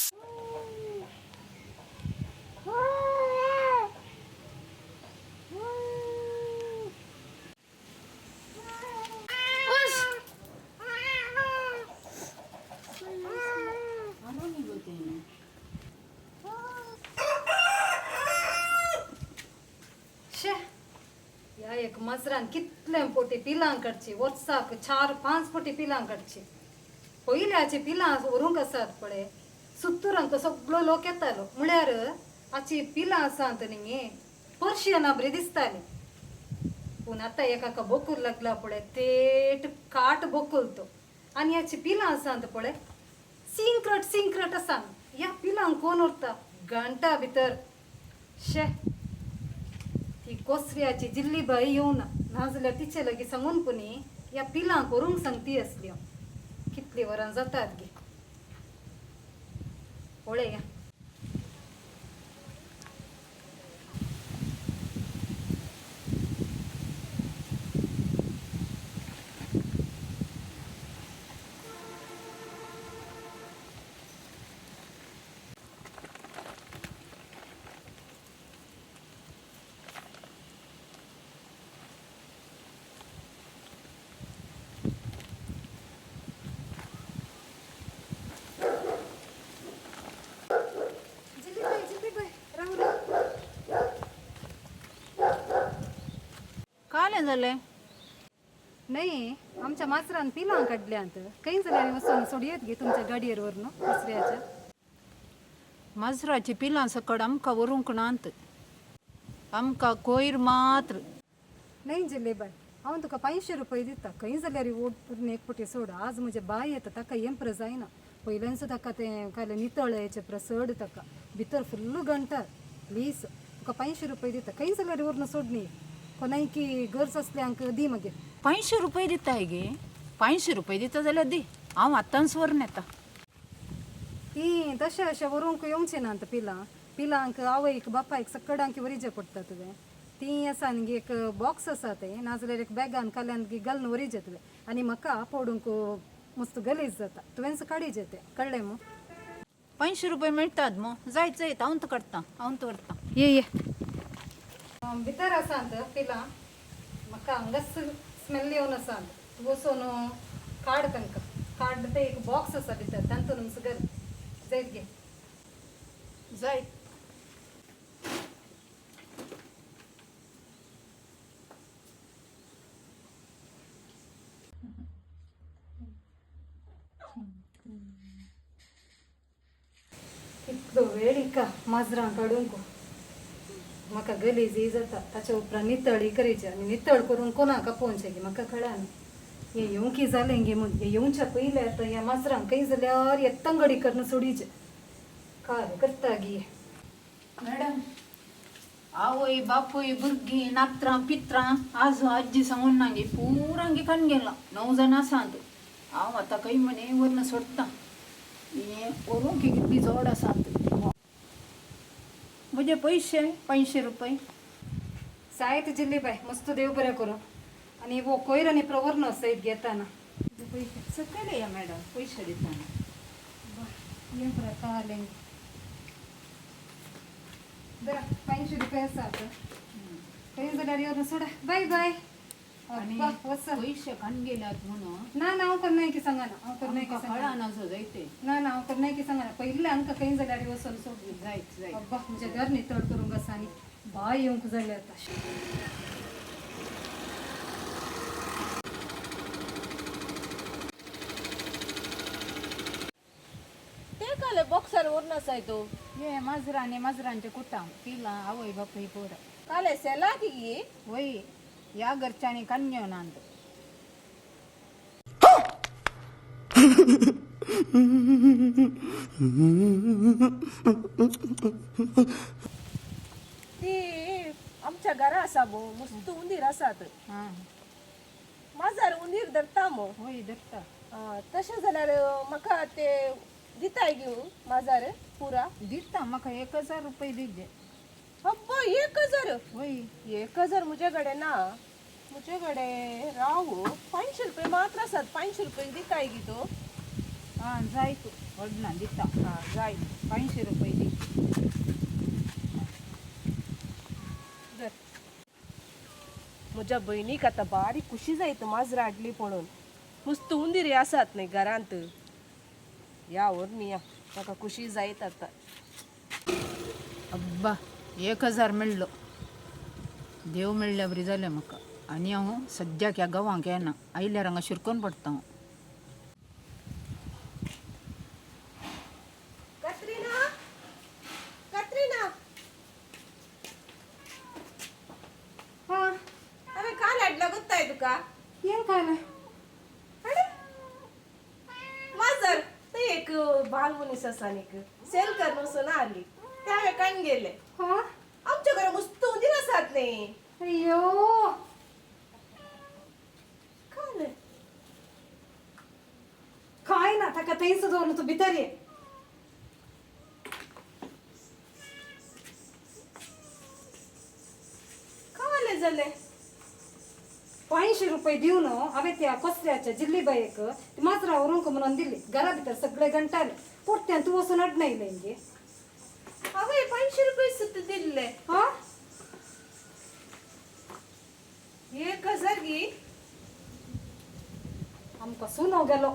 शे, ह्या एक माजरान कितले पोटी पिलां काडची, वर्साक 4-5 पोटी पिलां काडची. पयल्याची पिलां व्हरूंक आसात पळय, सुत्तुरांक सगळो लोक येतालो. म्हळ्यार हाची पिलां आसात न्ही, पर्शियना बरी दिसताली. पूण आतां एकाका बोकूर लागला पळय, तेट काट बोकूल तो. आनी हाची पिलां आसात पळय, सिंक्रट सिंक्रट आसा. ह्या पिलांक कोण उरता घंटा भितर. शे, ती कोसऱ्याची जिल्ली बाई येवना, नाजाल्यार तिचे लागीं सांगून पुनी ह्या पिलांक व्हरूंक सांगती आसली हांव. कितलीं वरां जातात गे, पळया. जिल्ली बाई, जिल्ली बाई, राव राव. कालें जालें? नाही, आमच्या माजरान पिलां काडल्यांत. खंय जाल्यार वचून सोडयेत गे तुमच्या गाडयेर व्हरून कोसऱ्याच्या. माजराची पिलां सकड आमकां व्हरूंक नात, आमकां कोयर मात्र. नाही जिल्लीबाय, हांव तुका 500 रुपये दिता. खंय जाल्यार ओडून एक पटी सोड. आज म्हजें बाय येता, ताका येंप्र जायना. पयल्यानच ताका तें कायलें नितळ येचें प्र चड, ताका भितर फुल्ल घंटार. प्लीज, तुका 500 रुपये दिता. खंय जाल्यार व्हरून सोड न्ही, कोणायकी गरज आसल्यांक दी मागीर. 500 रुपये दिताय गे? 500 रुपये दिता जाल्यार दी, हांव आतांच व्हरून येता. ती तशें अशें व्हरूंक येवचें ना पिलां. पिलांक आवयक बापायक सकडांक वरीजे पडटा तुवें. ती आसा न्ही, एक बॉक्स आसा तें, नाजाल्यार एक बॅगान काल्यान घालून वरीजे तुवें. आनी म्हाका पडूंक मस्त गलीज जाता, तुवेंच काडीजे तें, कळ्ळें मू? 500 रुपये मेळटात मू? जायत जायत, हांव काडटा, हांव व्हरता. ये ये, भितर आसात पिलां. म्हाका हांगाच स्मेल येवन आसात. तूं वचून काड तांकां. काड तें, एक बॉक्स आसा भितर, तातूंत घाल. जायत गे. जायत. कितलो वेळ हिका माजरां काडूंक. म्हाका गलीज जाता. ताच्या उपरांत नितळी करीची आनी नितळ करून कोणाक आपोवचें गे, म्हाका कळना. हें येवंकी जालें गे म्हूण, हें येवच्या पयलें आतां ह्या माजरांक खंय जाल्यार हे तंगडी करून सोडीचें. काय करता गे. मॅडम, आवय बापूय भुरगीं नात्रां पित्रां आजो आजी सांगून ना गे, पुरांगी कान गेला. 9 जाणां आसात. हांव आतां खंय म्हणे व्हरून सोडटा. हें व्हरूंक कितली जोड आसात. म्हजे पयशे 500 रुपये. सायत जिल्ली बाय, मस्त देव बरें करूं. आनी वो कोयर आनी प्रवर्न सयत घेताना पयशे. सकयल या मॅडम, पयशे दिताना. हें पळय आलें बरं, 500 रुपये आसात. खंय जाल्यार येवन सोडा. बाय बाय. आनी वच. पयशे कान गेल्यात म्हणून. ना ना, हांव कोन्नाय की सांगना, हांव कोन्नाय की आमकां सांगना. कळना सो जायते. ना ना, हांव कोन्नाय की सांगना. पयलें आमकां खंय जाल्यार वचून सोड. जायत जायत. अब्बा, म्हजें घर नितळ करूंक आसा आनी बाय येवंक जालें आतां. ते काले बॉक्सार व्हरून आसाय तूं? हे माजरां आनी माजरांचे कुटां, पिलां, आवय बापूय पोरां. काले सेला की? वय, ह्या घरच्यांनी कन्यो नात. ती आमच्या घरा आसा मो, मस्त उंदीर आसात. हां. माजार उंदीर धरता मो? वय, धरता. आं, तशें जाल्यार म्हाका ते दिताय घेवन माजार पुरा? दिता, म्हाका 1000 रुपये दिजे. अब्बा, 1000? वय. 1000 म्हजे कडेन ना. म्हजे कडेन राव, 500 रुपये मात्र आसात. 500 रुपये दिताय गी तूं? आं जाय तूं व्हडना दिता. आं जाय, 500 रुपये दी. धर. म्हज्या भयणीक आतां बारीक खुशी जायत माजरां हाडली पळोवन. मस्त उंदीर आसात न्ही घरांत. या व्हरून या, ताका खुशी जायत आतां. अब्बा, 1000 मेळ्ळो. देव मेळ्ळ्या बरी जालें म्हाका. आनी हांव सद्याक ह्या गांवांक येना, आयल्यार हांगा शिरकोन पडटा हांव. कत्रिना, कत्रिना. हा. हांवें काल हाडला, गुत्ताय तुका. यें काय? अरे माजर ते एक बाल मनीस आसा न्ही, सेल कर वचून हाडली ते हांवें काडून गेले. हा. आमच्या घरा मस्त उंदीर आसात न्ही. अय्यो. काल. काय ना, ताका थंयच दवरून तूं भितर ये. काले जालें? 500 रुपये दिवन हांवें त्या कोसऱ्याच्या जिल्लीबायेक ती माजरां व्हरूंक म्हणून दिली. घरा भितर सगळे घंटाले पोरत्यान तूं वचून अडनयलें गे. हांवें 500 रुपये सुद्दां दिल्ले. हा. 1000 गी. आमकां सुनो गेलो.